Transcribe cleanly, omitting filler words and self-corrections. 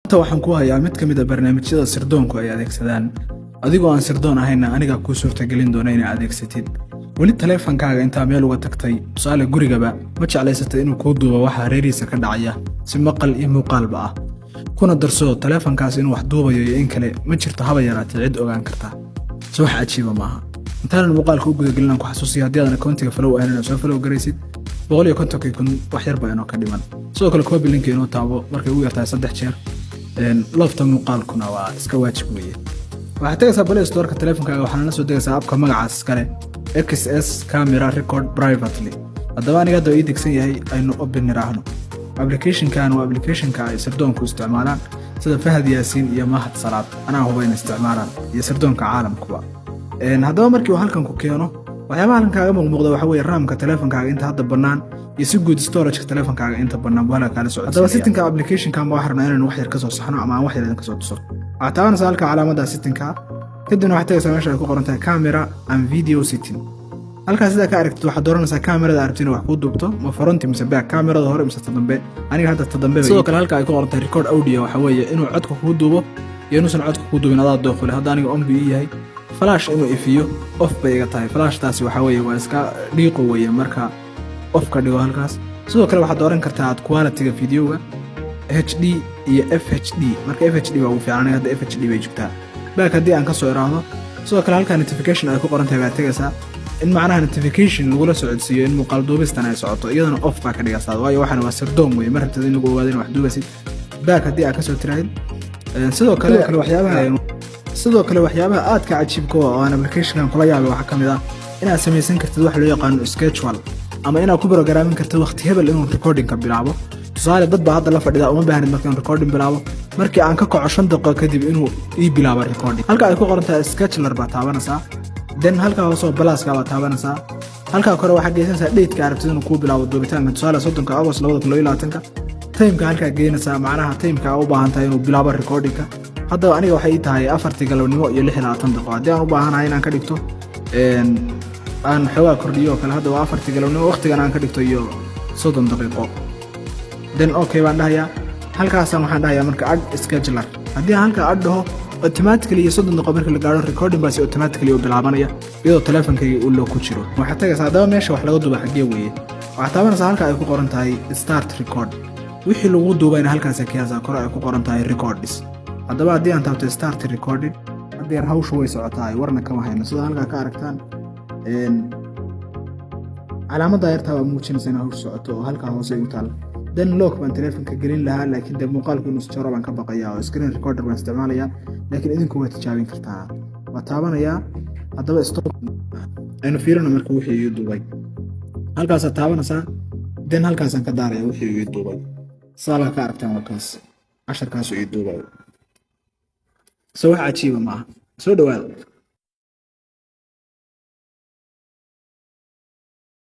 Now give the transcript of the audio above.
Maanta waxaan ku hayaa mid ka mid ah barnaamijyada sirdoonku ay adeegsadaan. Adigoo aan sirdoon ahayna, anigaa kuu suurtagelin doona inaad adeegsatid. Weli taleefankaaga intaa meel uga tagtay, tusaale gurigaba, ma jeclaysatay inuu kuu duubo waxa hareerihiisa ka dhacaya, si maqal iyo muuqaalba ah? Kuna darso, taleefankaas inuu wax duubayo iyo in kale ma jirto haba yaraatee cid ogaan karta. So wax cajiiba maaha? Intaanan muuqaalka u gudagelin, aan ku xasuusiya, haddii aadan akoontiga follow ahayn, inaad soo follow garaysid. 150-kii kun wax yar baa inoo ka dhiman. Sidoo kale copy link inoo taabo markay ugu yartahay saddex jeer. Like-ta muuqaalkuna waa iska waajib weeye. Waxaad tegaysaa Play Storeka teleefonkaaga, waxaana la soo degaysaa appka magacaas iskale, XS Camera Record Privately. Haddaba aniga hadda ii degsan yahay, aynu open niraahno. Applicationkan waa applicationka ay sirdoonku isticmaalaan, sida Fahad Yaasiin iyo Mahad Salaad, anaa hubayna isticmaalaan, iyo sirdoonka caalamkuba. Haddaba markii uu halkan ku keeno, waxyaabaha halkan kaaga muuqmuuqda waxa weeye RAM-ka teleefonkaaga inta hadda bannaan iyo si guud storageka teleefonkaaga inta bannaan buu halka kaala socodsiinaya. Haddaba settingka applicationkan ba waxaan rabnaa inaynu wax yar ka soo saxno ama aan wax yar idin ka soo tuso. Waxaad taabanaysaa halka calaamadda settingka, kadibna waxaad tagaysaa meesha ay ku qoran tahay camera and video setting. Halkaas sidaa ka aragtid, waxaad dooranaysaa kamerada arabtid inay wax kuu duubto, ma front mise back, kamerada hore mise ta dambe. Aniga hadda ta dambe. Sidoo kale halka ay ku qoran tahay record audio waxa weeye inuu codka kuu duubo iyo inuusan codka kuu duubin, adaa dooqule. Hadda aniga on buu ii yahay. Flash inuu ifiyo, off bay iga tahay. Flashtaasi waxa weeye waa iska dhiiqo weeye, marka off ka dhigo halkaas. Sidoo kale waxaad dooran kartaa aad quality-ga videoga, HD iyo FHD. Marka FHD baa ugu fiican, aniga hadda FHD bay joogtaa. Back haddii aan ka soo iraahdo, sidoo kale halkaa notification ay ku qoran tahay baad tegaysaa, in macnaha notification lagula socodsiiyo in muuqaal duubistan ay socoto. Iyadana off baa ka dhigaysaa, waayo waxaan waa sirdoon weye, ma rabtid in lagu ogaado in wax duubasid. Back haddii aad kasoo tiraahid, sidoo kale waxyaabaha aadka cajiibka oo aan applicationkan kula yaabay waxaa ka mid ah inaad samaysan kartid wax loo yaqaano schedule, ama inaad ku programin kartid waqti hebel inuu recordingka bilaabo. Tusaale, dad baa hadda la fadhida, uma baahnid marka inuu recording bilaabo. Markii aan ka kaco 5 daqiiqo kadib inuu ii bilaabo recording. Halka ay ku qoran tahay scheduler baa taabanaysaa, then halka hoosoo pluska baa taabanaysaa. Halkaa kore waxaa geysanaysaa dateka arabtid inuu kuu bilaabo duubitaanka, tusaale 30-ka Agost 2022-ka. Timeka halkaa geynaysaa, macnaha timeka aa u baahan tahay inuu bilaabo recordingka. Haddaba aniga waxay ii tahay 4-tii galabnimo iyo 26 daqiiqo. Haddii aan u baahanahay inaan ka dhigto, aan xoogaa kordhiyo oo kale, hadda waa 4-tii galabnimo, waqtigan aan ka dhigto iyo 30 daqiiqo, then okay baan dhahayaa. Halkaasaan waxaan dhahayaa marka add scheduler. Haddii aan halkaa add dhaho, automatically iyo 30 daqiiqo marka la gaaro, recording baasi automatically uu bilaabanaya, iyadoo teleefonkayga uu loo ku jiro. Waxaad tagaysaa haddaba meesha wax laga duuba xaggee weeye. Waxaad taabanaysaa halka ay ku qoran tahay start record. Wixii lagu duubayna halkaasa kiyaasaa kore ay ku qoran tahay records. Haddaba haddii aan taabto start recording, haddeer hawshu way socotaa, warna kama hayno. Sida halkaa ka aragtaan, calaamadda yartaa waa muujinaysa in hawshu socoto oo halkaa hoose ay u taal. Then lock baan teleefonka gelin lahaa, laakiin dee muuqaalku inuu jaro baan ka baqayaa oo screen recorder baan isticmaalayaa, laakiin idinku waa tijaabin kartaa. Waa taabanayaa haddaba stop. Aynu fiirino marka wixii ii duubay. Halkaasaad taabanaysaa, then halkaasaan ka daaraya wixii ii duubay. Saalka ka aragtaan, waa kaas casharkaasu ii duubay. So wax cajiiba maaha? Soo dhawaada.